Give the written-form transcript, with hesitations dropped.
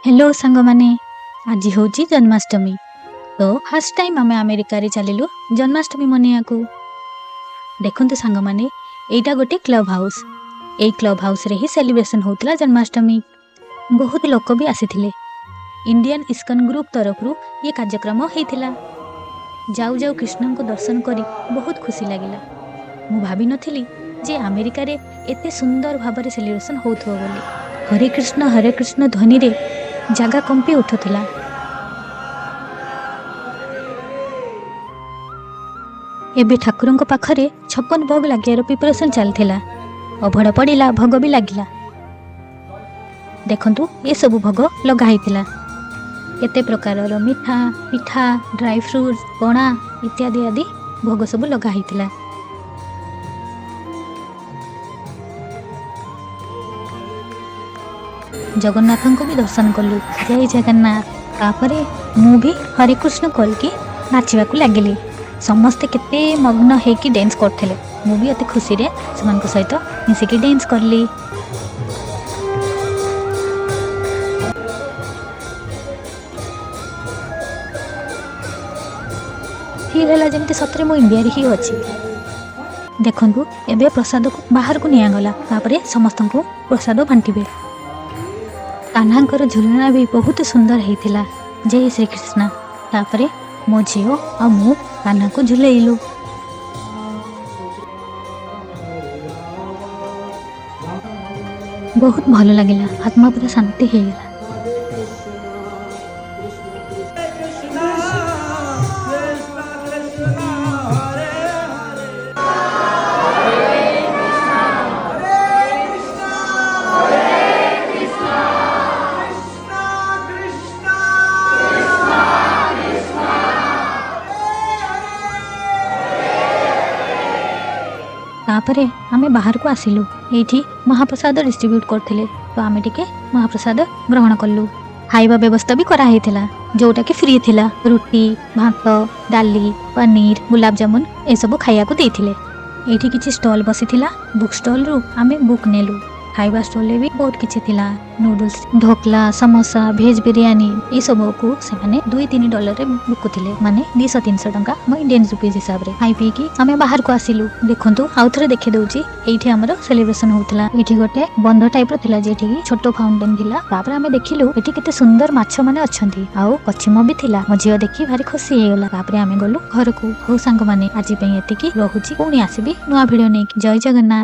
Hello ସାଙ୍ଗମାନେ, ଆଜି ହେଉଛି ଜନ୍ମାଷ୍ଟମୀ। ତ ଫାର୍ଷ୍ଟ ଟାଇମ୍ ଆମେ ଆମେରିକାରେ ଚାଲିଲୁ ଜନ୍ମାଷ୍ଟମୀ ମନେଇବାକୁ। ଦେଖନ୍ତୁ ସାଙ୍ଗମାନେ, ଏଇଟା ଗୋଟେ କ୍ଲବ୍ ହାଉସ୍। ଏଇ କ୍ଲବ୍ ହାଉସ୍ରେ ହିଁ ସେଲିବ୍ରେସନ୍ ହେଉଥିଲା ଜନ୍ମାଷ୍ଟମୀ। ବହୁତ ଲୋକ ବି ଆସିଥିଲେ। ଇଣ୍ଡିଆନ୍ ଇସ୍କନ ଗ୍ରୁପ୍ ତରଫରୁ ଇଏ କାର୍ଯ୍ୟକ୍ରମ ହେଇଥିଲା। ଯାଉ ଯାଉ କୃଷ୍ଣଙ୍କୁ ଦର୍ଶନ କରି ବହୁତ ଖୁସି ଲାଗିଲା। ମୁଁ ଭାବିନଥିଲି ଯେ ଆମେରିକାରେ ଏତେ ସୁନ୍ଦର ଭାବରେ ସେଲିବ୍ରେସନ୍ ହେଉଥିବ ବୋଲି। ହରେ କୃଷ୍ଣ ହରେ କୃଷ୍ଣ ଧ୍ୱନିରେ ଜାଗା କମ୍ପି ଉଠୁଥିଲା। ଏବେ ଠାକୁରଙ୍କ ପାଖରେ 56 ଭୋଗ ଲାଗିବାର ପ୍ରିପାରେସନ୍ ଚାଲିଥିଲା। ଅଭଡ଼ା ପଡ଼ିଲା, ଭୋଗ ବି ଲାଗିଲା। ଦେଖନ୍ତୁ, ଏସବୁ ଭୋଗ ଲଗା ହେଇଥିଲା। କେତେ ପ୍ରକାରର ମିଠା, ପିଠା, ଡ୍ରାଇ ଫ୍ରୁଟ୍ସ, ପଣା ଇତ୍ୟାଦି ଆଦି ଭୋଗ ସବୁ ଲଗା ହେଇଥିଲା। ଜଗନ୍ନାଥଙ୍କୁ ବି ଦର୍ଶନ କଲୁ। ଜୟ ଜଗନ୍ନାଥ। ତାପରେ ମୁଁ ବି ହରେ କୃଷ୍ଣ କହିକି ନାଚିବାକୁ ଲାଗିଲି। ସମସ୍ତେ କେତେ ମଗ୍ନ ହେଇକି ଡ୍ୟାନ୍ସ କରୁଥିଲେ। ମୁଁ ବି ଅତି ଖୁସିରେ ସେମାନଙ୍କ ସହିତ ମିଶିକି ଡ୍ୟାନ୍ସ କଲି। ଫିଲ୍ ହେଲା ଯେମିତି ସତରେ ମୁଁ ଇଣ୍ଡିଆରେ ହିଁ ଅଛି। ଦେଖନ୍ତୁ, ଏବେ ପ୍ରସାଦକୁ ବାହାରକୁ ନିଆଗଲା। ତାପରେ ସମସ୍ତଙ୍କୁ ପ୍ରସାଦ ବାଣ୍ଟିବେ। କାହ୍ନାଙ୍କର ଝୁଲଣା ବି ବହୁତ ସୁନ୍ଦର ହେଇଥିଲା। ଜୟ ଶ୍ରୀକୃଷ୍ଣ। ତାପରେ ମୋ ଝିଅ ଆଉ ମୁଁ କାହ୍ନାକୁ ଝୁଲେଇଲୁ। ବହୁତ ଭଲ ଲାଗିଲା। ଆତ୍ମା ପୁରା ଶାନ୍ତି ହେଇଗଲା। Krishna Krishna Krishna Hare Hare, Hare Krishna Hare Krishna Krishna Krishna Krishna Hare Hare। ତାପରେ ଆମେ ବାହାରକୁ ଆସିଲୁ। ଏଇଠି ମହାପ୍ରସାଦ ଡିଷ୍ଟ୍ରିବ୍ୟୁଟ୍ କରୁଥିଲେ, ତ ଆମେ ଟିକେ ମହାପ୍ରସାଦ ଗ୍ରହଣ କଲୁ। ଖାଇବା ବ୍ୟବସ୍ଥା ବି କରାହେଇଥିଲା, ଯୋଉଟାକି ଫ୍ରି ଥିଲା। ରୁଟି, ଭାତ, ଡାଲି, ପନିର, ଗୁଲାବଜାମୁନ ଏସବୁ ଖାଇବାକୁ ଦେଇଥିଲେ। ଏଇଠି କିଛି ଷ୍ଟଲ୍ ବସିଥିଲା। ବୁକ୍ ଷ୍ଟଲ୍ରୁ ଆମେ ବୁକ୍ ନେଲୁ। ଖାଇବା ଷ୍ଟଲ୍ରେ ବି ବହୁତ କିଛି ଥିଲା। ନୁଡଲ୍ସ, ଢୋକଲା, ସମୋସା, ଭେଜ୍ ବିରିୟାନୀ, ଏସବୁକୁ ସେମାନେ 2-3 ଡଲାରରେ ବିକୁଥିଲେ, ମାନେ 200-300 ଟଙ୍କା ଆମ ଇଣ୍ଡିଆନ୍ ରୁପିଜ୍ ହିସାବରେ। ଖାଇ ପିଇକି ଆମେ ବାହାରକୁ ଆସିଲୁ। ଦେଖନ୍ତୁ, ଆଉ ଥରେ ଦେଖେଇ ଦଉଛି। ଏଇଠି ଆମର ସେଲିବ୍ରେସନ ହଉଥିଲା। ଏଇଠି ଗୋଟେ ବନ୍ଧ ଟାଇପର ଥିଲା, ଯେଠିକି ଛୋଟ ଫାଉଣ୍ଟେନ ଥିଲା। ତାପରେ ଆମେ ଦେଖିଲୁ ଏଠି କେତେ ସୁନ୍ଦର ମାଛ ମାନେ ଅଛନ୍ତି ଆଉ କଛିମ ବି ଥିଲା। ମୋ ଝିଅ ଦେଖି ଭାରି ଖୁସି ହେଇଗଲା। ତାପରେ ଆମେ ଗଲୁ ଘରକୁ। ହଉ ସାଙ୍ଗମାନେ, ଆଜି ପାଇଁ ଏତିକି ରହୁଛି। ପୁଣି ଆସିବି ନୂଆ ଭିଡିଓ ନେଇକି। ଜୟ ଜଗନ୍ନାଥ।